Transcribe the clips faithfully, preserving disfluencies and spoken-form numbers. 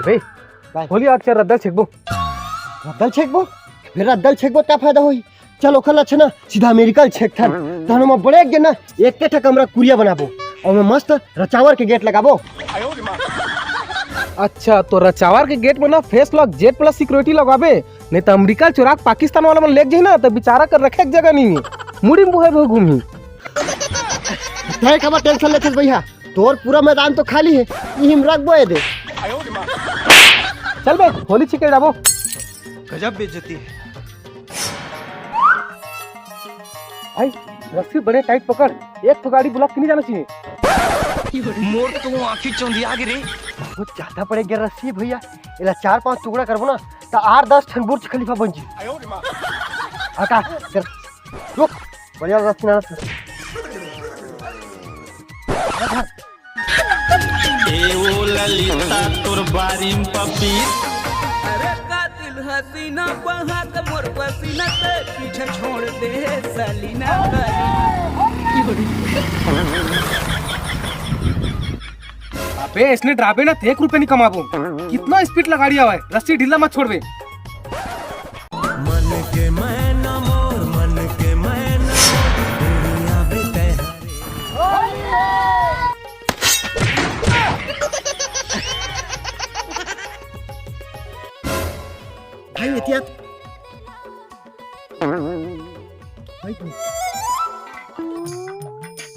रे, भाई। होली आके रद्दल छेकबो। रद्दल छेकबो? फेर रद्दल छेकबो त का फायदा होही? चल ओखर ले अच्छा ना, सीधा अमेरिका ल छेकथन। तहन ओमा बड़े एक जन ना, एक ठा कमरा कुरिया बनाबो। अउ ओमा मस्त रचावर के गेट लगाबो। अच्छा, तो रचावर के गेट में ना face lock, Z plus security लगाबे, नहीं तो अमेरिका चुरा के पाकिस्तान वाला मन लेग जाही ना, तो बेचारा कर रखे के जगह नहीं है, मुड़ी में बोहे बोहे घूमही। तय काबर टेंशन लेथस भैया, तोर पूरा मैदान तो खाली है, इही में रखबो ए दे। चल बे, होली छिके जाबो। गजब बेइज्जती है। भाई, रस्सी बड़े टाइट पकड़, एक ठो गाड़ी ब्लॉक के नहीं जाना चाहिए। मोर तो आँखी चौंधिया गे रे। बहुत ज्यादा बड़े गे रस्सी है भैया, एला चार पांच टुकड़ा करबो ना, तो आठ दस ठन बुर्ज खलीफा बन जी। हटा, रुक, बढ़िया रस्सी ना रस्सी। ए ओ ललिता तोर बारी में पपी। अरे कातिल हसीना बहा के मोर पसीना से पीछे छोड़ दे सलीना। अबे इसने डराबे ना, एक रुपया नहीं कमाबो। कितना स्पीड लगाड़ी आवे, रस्सी ढीला मत छोड़बे। मन के मैना मोर, मन के मैना मोर, दुनिया बेटे हरे। भाई, एतिया। भाई,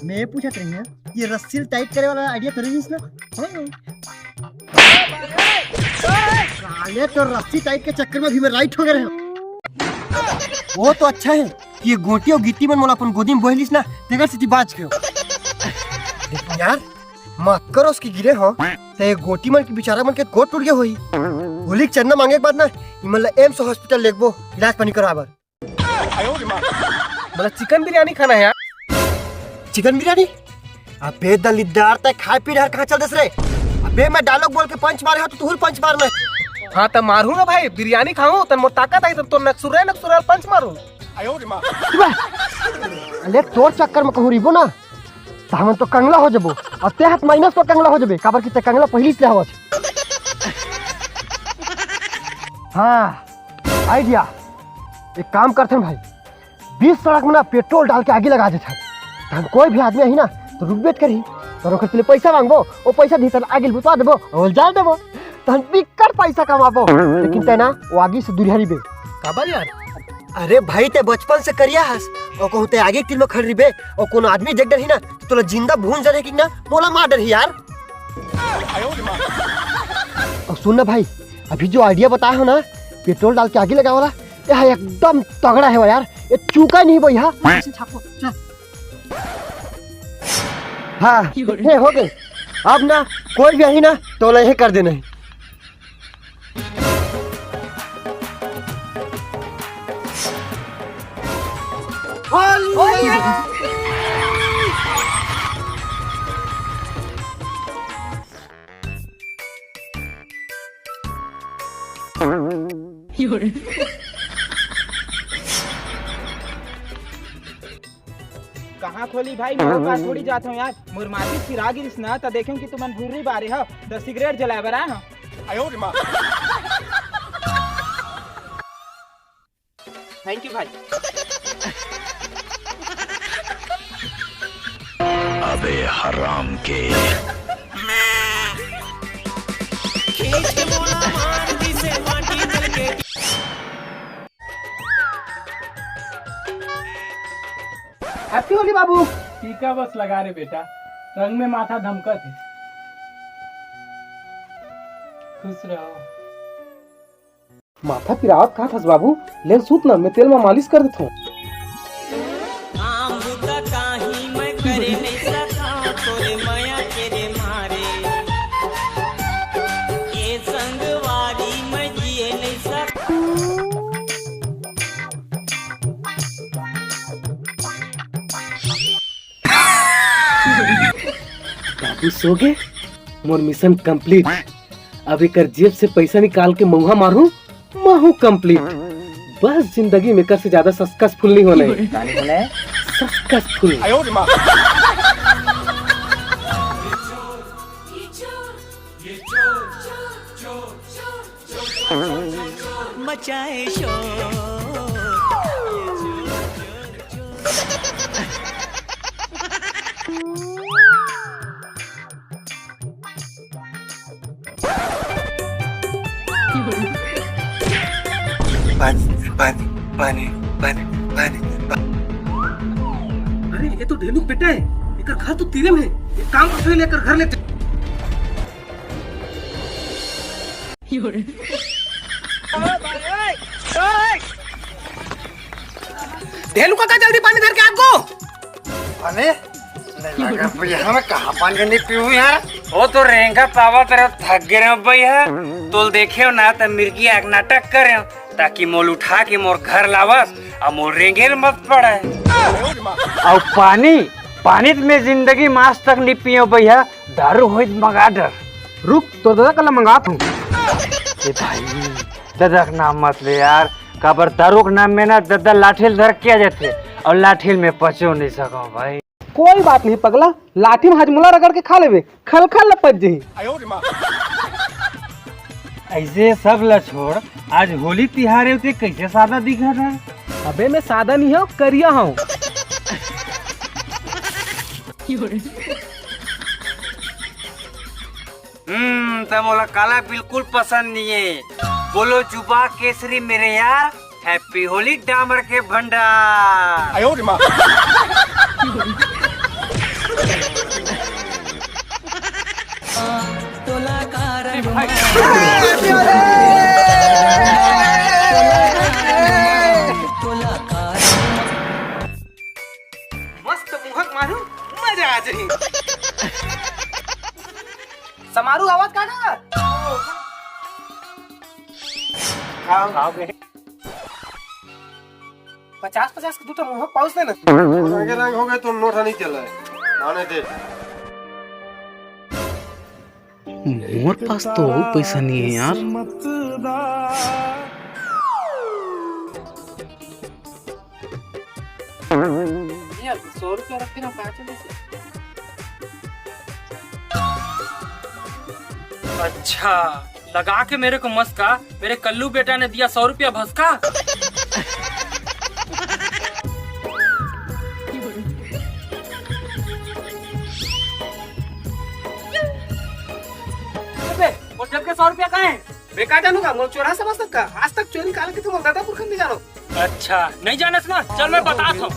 मैं ये पूछत रही हूँ, ये रस्सी टाइट करे वाला आइडिया तोरे जिस ना? हाँ। साले तो रस्सी टाइट के चक्कर में भी मैं राइट हो गए रहे। वो तो अच्छा है कि ये गोटी और गिट्टी मन मोला अपन गोदी में बोहलिस ना, तेकर सेती बाच गयो। लेकिन यार, मक्कर उसकी गिरे हो, तो ये गोटी मन के बेचारा मन के गोट टूट गए होई। होली के चंदा मांगे के बाद ना, इमन ला एम्स हॉस्पिटल लेगबो, इलाज पानी कराबर। मतलब चिकन बिरयानी खाना है यार। चिकन बिरयानी? अबे दलिद्दार, तै खाए पी डहर कहाँ चल देस रे? अबे मैं डायलॉग बोल के पंच मारे हो तो तुहू ल पंच मारना। हाँ त मारू ना भाई, बिरयानी खाऊं तन मोर ताकत आई, तन तोर नक्सुरे नक्सुरे ल पंच मारू। अले तोर चक्कर में कहूँ रिबो ना, त हमन तो कंगला हो जबो। अब ते हाथ माइनस तो कंगला हो जबे, काबर कि ते कंगला पहिली से हवस। हाँ, आइडिया। एक काम करथन भाई, बीच सड़क में ना पेट्रोल डाल के आगी लगा देथन। त हम कोई भी आदमी आही ना तो रुक बैठ करही, त ओकर से पैसा मांगबो, वो पैसा दी तन आगी ल बुतवा देबो और जल देबो। तहन बिक्कट पैसा कमाबो, लेकिन तै ना वो आगी से दूरिहा रहिबे। काबर यार? अरे भाई, तै बचपन से करिया हस, और कहूँ तै आगी के तीर में खड़ रहिबे, और कोनो आदमी देख डरही ना, तो तोला जिंदा भून जरे कि ना, मोला मार डरही यार। और सुन ना भाई, अभी जो आइडिया बताए हो ना, पेट्रोल डाल के आगी लगाए वाला, ये एकदम तगड़ा है यार, ये चूका नहीं भैया। हाँ, हे हो गए। अब ना कोई भी आही ना, तोला ये कर देना है। कहाँ खोली भाई, मैं पास थोड़ी जात हूँ यार। मोर माचिस सिरा गिरिस ना, त देखें कि तुमन भुर्री बारे हो, त सिगरेट जलाए बर आए हो। थैंक यू भाई। अबे हराम के। खींच के मोला मार दिसे माटी दल के। हैप्पी होली बाबू। टीका बस लगा रे बेटा, रंग में माथा धमकत है। खुश रहो। माथा पिरावत कहाँ थस बाबू? ले सूत ना, मैं तेल में मालिश कर देथों। काम बुता काही मैं करे नहीं सका, तोरे मया के रे मारे। ये संगवारी मैं जिए नहीं सका। बाबू सो गए, मोर मिशन कंप्लीट। अब एकर जेब से पैसा निकाल के मउहा मारू, महू कंप्लीट। बस जिंदगी में एकर से ज्यादा सक्सेसफुल नहीं होना है। सक्सेसफुल। मचाए शोर। पानी, पानी, पानी, पानी, पानी, पा- अरे, ये तो ढेलू के बेटा है। एकर घर तो तीरे में है। एक काम करते हैं, एकर घर लेते। ढेलू काका, जल्दी पानी धर के आगो। अरे, नहीं लगा भैया, मैं कहाँ पानी नहीं पीऊँ यार। वो तो रेंगा पावा तेरा थक गए रे भैया। तोल देखे हो ना, तो मिर्गी आग नाटक करे हो, ताकि मोल उठा के मोर घर लावस, आ मोर रेंगे ल मत पड़े। और पानी, पानी त मैं जिंदगी में आज तक नहीं पियो भैया, दारू होई त मंगा डर। रुक, तोर दादा कल मंगात हूँ। ए भाई, दादा के नाम मत ले यार, काबर दारू के नाम में ना दादा लाठी ल धर के आ जाते, और लाठी ल मैं पचो नहीं सको भाई। कोई बात नहीं पगला, लाठी में हजमोला रगड़ के खा लेबे, खल खल लपट जही। ऐसे सब ला छोड़, आज होली तिहार है, ते कैसे सादा दिखा था? अबे मैं सादा नहीं हूँ, करिया हूँ। हम्म, तब मोला काला बिल्कुल पसंद नहीं है। बोलो जुबा केसरी मेरे यार, हैप्पी होली डामर के भंडार। आयो रे माँ। मस्त मुहक मारू, मजा आ जाही। समारू आवाज का ना? हाँ, हाँ, बे। पचास पचास के दू ठो मुहक पाउच देना। रंगे रंग हो गए तो नोट नहीं चला है। आने दे। मोर पास तो अउ पैसा नहीं है यार। यार, सौ रुपया रखे ना, पाँच में से। अच्छा, लगा के मेरे को मस्का, मेरे कल्लू बेटा ने दिया सौ रुपया भसका। अबे, वो जब के सौ रुपया कहाँ है? मैं का जानूंगा, मोर चोरा समझ तक का? आज तक चोरी काला के तुम दादा पुरखन नहीं जानो। अच्छा, नहीं जानस ना? चल, मैं बता हूँ।